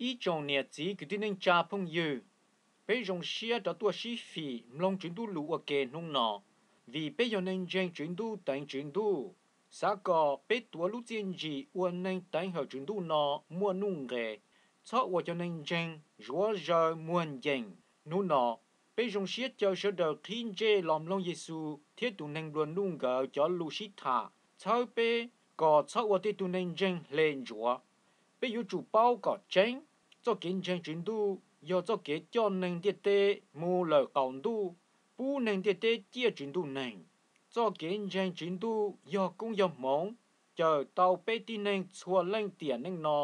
Ib tsoom niam txiv kwv tij neej tsa phooj ywg, peb zoo siab rov tuaj sib fim mloog Tswv Ntuj lus ua ke hnub no, vim peb yog neeg ntseeg Tswv Ntuj teev Tswv Ntuj. Xav kom peb tuav lub txiaj ntsim ua neeg teev hawm Tswv Ntuj no muaj nuj nqes, txhob ua cov neeg ntseeg zuav zaws muag ncees. Hnub no, peb zoo siab caw sawv daws qhib ntsej los mloog Yexus thiab tus neeg nplua nuj nkawd cov lus sib tham txhawb peb kom txhob ua tej tug neeg ntseeg hle ntsuav. Peb yuav tsum paub kom tseeb, txoj kev ntseeg Tswv Ntuj yog txoj kev coj neeg ntiaj teb mus lawm qaum ntuj, pub neeg ntiaj teb ciaj Tswv Ntuj neeg. Txoj kev ntseeg Tswv Ntuj yog koob yog hmoov, cawm tau peb tib neeg txhua leej tiam neej no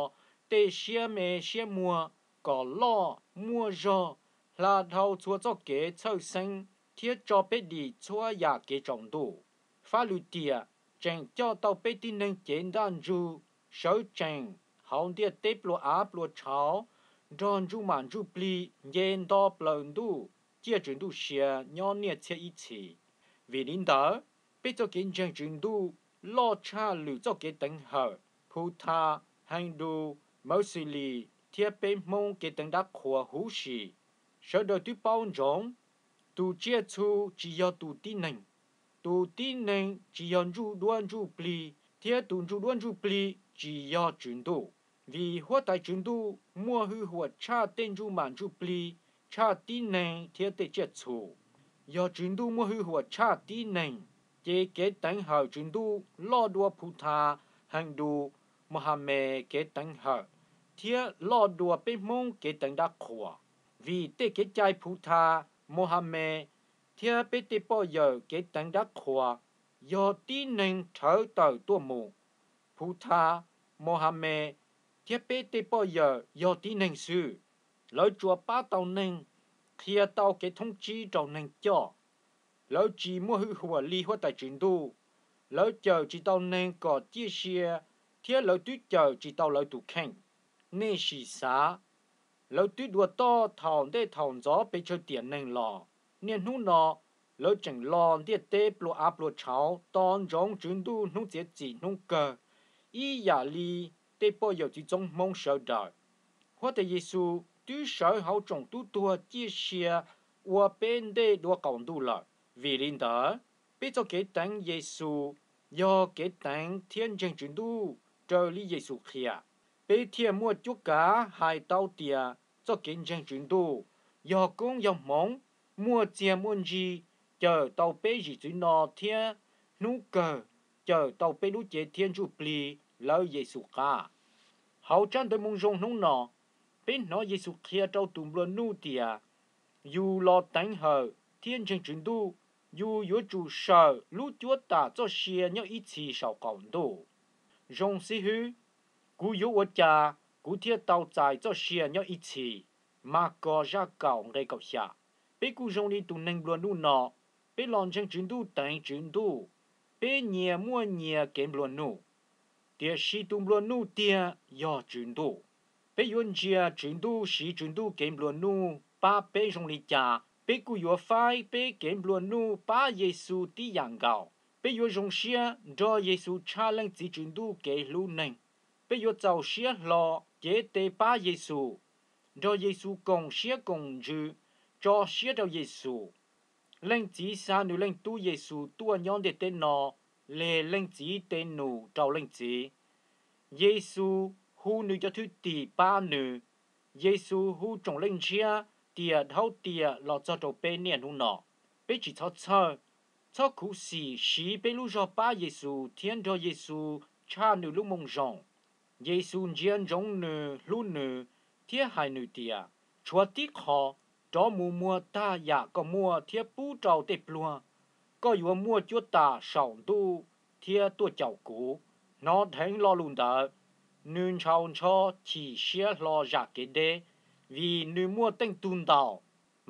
tej siab me siab muag kom loj muaj zog, hla dhau txhua txoj kev txhawj xeeb thiab tso peb dim txhua yam kev tsaus ntuj. Fab Lwm Tiam tseem coj tau peb tib neeg cev ntaj ntsug sawv tsees hauv ntiaj teb pluas av pluas tshauv, nrog ntsuj mam ntsuj plig nce nto plaws ntuj ciaj Tswv Ntuj sia nyob niaj txhiab ib txhis. Vim li ntawd, peb txoj kev ntseeg Tswv Ntuj loj tshaj lwm txoj kev teev hawm Phu Tha, Hees Dus, Mawv Xws Lis thiab peb Hmoob kev teev dab qhuas huv si. Sawv daws twb paub ntsoov, tus tsiaj txhu tsis yog tus tib neeg, tus tib neeg tsis yog ntsuj duab ntsuj plig, thiab tus ntsuj duab ntsuj plig tsis yog Tswv Ntuj. Vim Huab Tais Tswv Ntuj muaj hwj huam tshaj tej ntsuj mam ntsuj plig, tshaj tib neeg thiab tej tsiaj txhu. Yog Tswv Ntuj muaj hwj huam tshaj tib neeg, ces kev teev hawm Tswv Ntuj loj dua Phu Tha, Hees Dus, Mus Has Mes kev teev hawm, thiab loj dua peb Hmoob kev teev dab qhuas. Vim tej kev cai Phu Tha, Mus Has Mes thiab peb tej poj yawm kev teev dab qhuas yog tib neeg rhawv tawm tuaj mus. Phu Tha, Mus Has Mes thiab peb tej poj yawm yog tib neeg xwb. Lawv tsuas pab tau neeg, qhia tau kev thoob tsib rau neeg coj. Lawv tsis muaj hwj huam li Huab Tais Tswv Ntuj. Lawv cawm tsis tau neeg kom ciaj sia, thiab lawv twb cawm tsis tau lawv tus kheej. Nej sim xav, lawv twb dua toj thaum ntej thaum ntxov pes tsawg tiam neeg los. Niaj hnub no, lawv tseem los ntiaj teb pluas av pluas tshauv tos ntsoov Tswv Ntuj hnub txiav txim hnub kawg, ib yam li tej poj yawm txwv txoob Hmoob sawv daws. Huab Tais Yexus twb sawv hauv tsoom tub tuag ciaj sia ua peb ntej dua qaum ntuj lawm. Vim li ntawd, peb txoj kev teev Yexus yog kev teev thiab ntseeg Tswv Ntuj raws li Yexus qhia. Peb thiaj muaj cuab kav hais tau tias txoj kev ntseeg Tswv Ntuj yog koob yog hmoov, muaj txiag muaj ntsig, cawm tau peb zim txwv no thiab hnub kawg cawm tau peb lub cev thiab ntsuj plig lawv Yexus qab. Hauv tsab ntawv Moo Zoo hnub no, peb hnov Yexus qhia rau tus nplua nuj tias yus los teev hawm thiab ntseeg Tswv Ntuj, yus yuav tsum sawm lub cuab tam txoj sia nyob ib txhis saum qaum ntuj. Zoo xib hwb, kuv yuav ua cas kuv thiaj tau txais txoj sia nyob ib txhis? Mas Kos zaj kaum nqe kaum xya. Peb kuj zoo li tus neeg nplua nuj no, peb los ntseeg Tswv Ntuj teev Tswv Ntuj, peb nyias muaj nyias kev nplua nuj, tiam sis tus nplua nuj tiag yog Tswv Ntuj. Peb yuav ntsia Tswv Ntuj siv Tswv Ntuj kev nplua nuj pab peb zoo li cas, peb kuj yuav faib peb kev nplua nuj pab Yexus tib yam nkaus. Peb yuav zoo siab nrog Yexus tshaj Leej Txiv Tswv Ntuj kev hlub neeg. Peb yuav txaus siab hlo cev tes pab Yexus, nrog Yexus koom siab koom ntsws, tso siab rau Yexus. Leej Txiv xa nws Leej Tub Yexus tuaj nyob ntiaj teb no, leg Leej Txiv tes num rau Leej Txiv. Yexus hu nws cov thwj tim pab nws. Yexus hu tsoom Leej Ntshiab tiam dhau tiam los txog rau peb niaj hnub no. Peb tsis txhob txhawj, txhob khuv xim siv peb lub zog pab Yexus thiab nrog Yexus tshaj nws lub Moo Zoo. Yexus ntsia ntsoov nws, hlub nws, thiab hais nws tias, tshuav tib qho, rov mus muag tag yam koj muaj thiab pub rau tej pluag, koj yuav muaj cuab tam saum ntuj thiab tuaj caum kuv. Hnov dheev lo lus ntawd, nws ntshaus ntsho chim siab hlo zam kev deb, vim nws muaj teej tug ntau.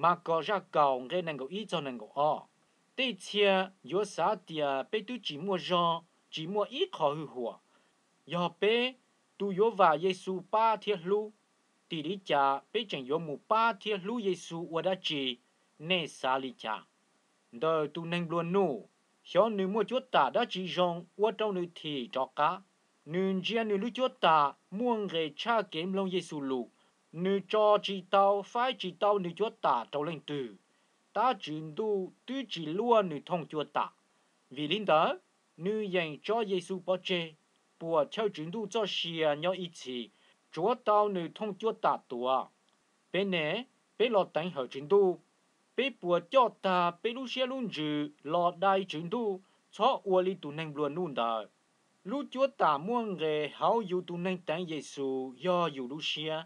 Mas Kos zaj kaum nqe nees nkaum ib txog nees nkaum ob. Tej txhia yuav xav tias peb twb tsis muaj zog, tsis muaj ib qho hwj huam. Yog peb, tus yuav vam Yexus pab thiab hlub, tim li cas peb tseem yuav mus pab thiab hlub Yexus ua dab tsi? Nej xav li cas? Ntawm tus neeg nplua nuj, xyov nws muaj cuab tam dab tsi zoo ua rau nws thim rov qab. Nws ntsia nws lub cuab tam muaj nqes tshaj kev mloog Yexus lus, Nws tso tsis tau, faib tsis tau nws cuab tam rau leej twg, tab Tswv Ntuj twb tsis luaj nws thooj cua tam. Vim li ntawd, nws yeem tso Yexus pov tseg, puas chawj Tswv Ntuj txoj sia nyob ib txhis, tsuav tau nws thooj cua tam tuav. Peb ne, peb los teev hawm Tswv Ntuj, peb puas coj tag peb lub siab lub ntsws los dai Tswv Ntuj, txhob ua li tus neeg nplua nuj ntawd? Lub cuab tam muaj nqes hauv yus tus neeg teev Yexus yog yus lub siab,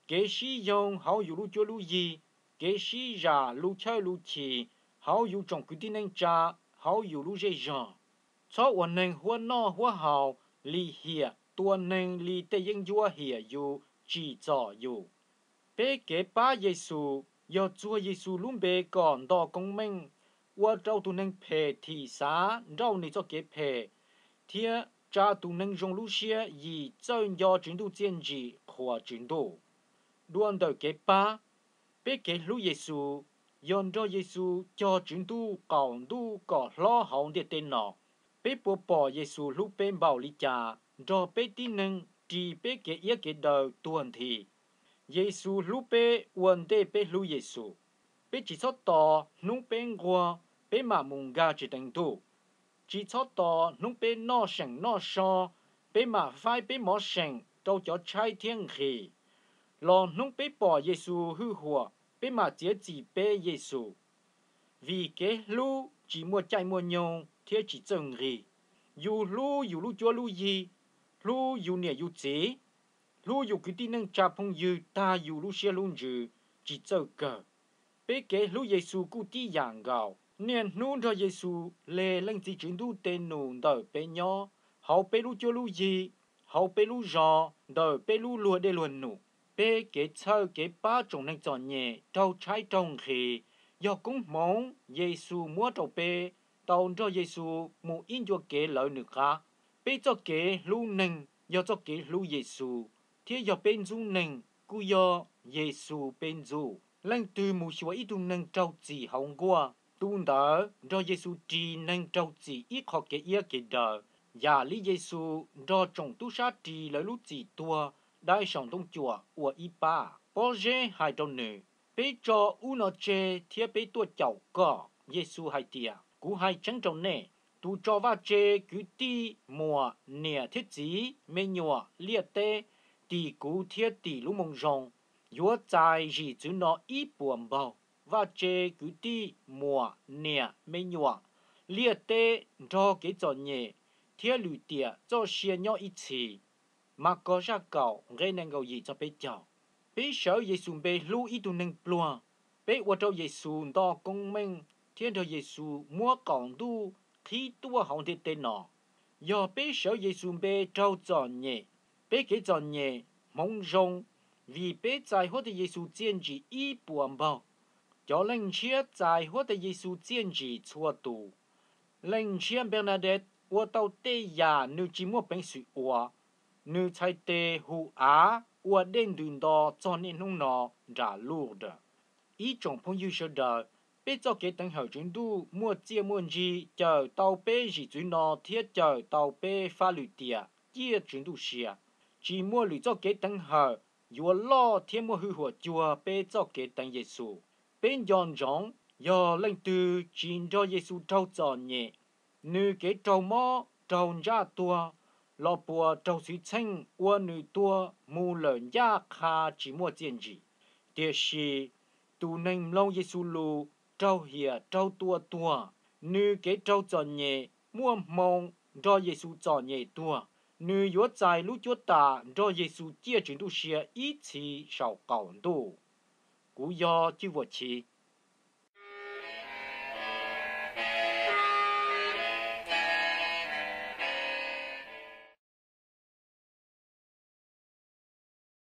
kev sib yoog hauv yus lub cuab lub yig, kev sib zam lub chawj lub chim hauv yus tsoom kwv tij neej tsa, hauv yus lub zej zog. Txhob ua neeg huab noj huab haus, lim hiam tua neeg li tej yeeb ncuab hiam yus, tsim txom yus. Peb kev pab Yexus yog txuag Yexus lub npe kom nto koob meej, ua rau tus neeg phem thim xav nrauj nws txoj kev phem, thiab tsa tus neeg zoo lub siab yim txawj nco Tswv Ntuj txiaj ntsim qhuas Tswv Ntuj. Dua ntawm kev pab, peb kev hlub Yexus yog nrog Yexus cog Tswv Ntuj qaum ntuj kom hlob hauv ntiaj teb no. Peb puas pom Yexus hlub peb npaum li cas nrog peb tib neeg ris peb kev iab kev daw tuag nthi? Yexus hlub peb ua ntej peb hlub Yexus. Peb tsis txhob tos hnub peb nquag peb mam mus nkag tsev teev Ntuj, tsis txhob tos hnub peb noj seem noj so peb mam faib peb mov seem rau cov tshaib thiab nqhis, los hnub peb pom Yexus hwj huam peb mam txiav txim peb Yexus. Vim kev hlub tsis muaj caij muaj nyoog thiab tsis txawj nqig. Yus hlub yus lub cuab lub yig, hlub yus niam yus txiv, hlub yus kwv tij neej tsa phooj ywg tag yus lub siab lub ntsws tsis txawj kawg. Peb kev hlub Yexus kuj tib yam nkaus. Niaj hnub nrog Yexus hle Leej Txiv Tswv Ntuj tes num ntawm peb nyob, hauv peb lub cuab lub yig, hauv peb lub zos, ntawm peb lub luag dej luag num. Peb kev txhawj kev pab tsoom neeg txom nyem raug tshaib raug nqhis yog koob hmoov Yexus muab rau peb tau nrog Yexus mus ib ncua kev lawv nws qab. Peb txoj kev hlub neeg yog txoj kev hlub Yexus, thiab yog peb ntxub neeg kuj yog Yexus peb ntxub. Leej twg mus xyuas ib tug neeg raug txim hauv nkuaj, tus ntawd nrog Yexus ris neeg raug txim ib qho kev iab kev daw, yam li Yexus nrog tsoom tub sab ris lawv lub txim tuag dai saum ntoo cuam ua ib pab. Pob zeb hais rau nws, peb tso ub no tseg thiab peb tuaj caum koj. Yexus hais tias, kuv hais tseeb rau nej, tus tso vaj tse kwv tij muam niam thiab txiv me nyuam liaj teb, tim kuv thiab tim lub Moo Zoo, yuav txais zim txwv no ib puas npaug. Vaj tse kwv tij muam niam me nyuam liaj teb nrog kev txom nyem thiab lwm tiam txoj sia nyob ib txhis. Mas kos zaj kaum nqe nees nkaum yim txog peb caug. Peb sawv Yexus npe hlub ib tug neeg pluag, peb ua rau Yexus nto koob meej thiab nrog Yexus muab qaum ntuj qhib tuaj hauv ntiaj teb no. Yog peb sawv Yexus npe raug txom nyem, peb kev txom nyem hmoov zoo, vim peb txais Huab Tais Yexus txiaj ntsim ib puas npaug. Cov Leej Ntshiab txais Huab Tais Yexus txiaj ntsim txhua tus. Leej Ntshiab Bernadette ua tau tej yam nws tsis muaj peev xwm ua. Nws txhais tes hu av ua dej ntws nto txog niaj hnub no nram Lourdes. Ib tsoom phooj ywg sawv daws, peb txoj kev teev hawm Tswv Ntuj muaj txiaj muaj ntsig cawm tau peb zim txwv no thiab cawm tau peb fab lwm tiam ciaj Tswv Ntuj sia. Tsis muaj lwm txoj kev teev hawm yuav loj thiab muaj hwj huam cuag peb txoj kev teev Yexus. Peb nco ntsoov, yog leej twg tsis nrog Yexus raug txom nyem, nws kev raug mob raug ntsaj tuag los puas raug xwv txheej ua nws tuag mus lawm ncaj qha tsis muaj txiaj ntsim. Tiam sis tus neeg mloog Yexus lus raug hiam raug tua tuag, nws kev raug txom nyem muaj hmoo nrog Yexus txom nyem tuag, nws yuav txais lub cuab tam nrog Yexus ciaj Tswv Ntuj sia ib txhis saum qaum ntuj. Kuv yog Cwj Vuam Chiv,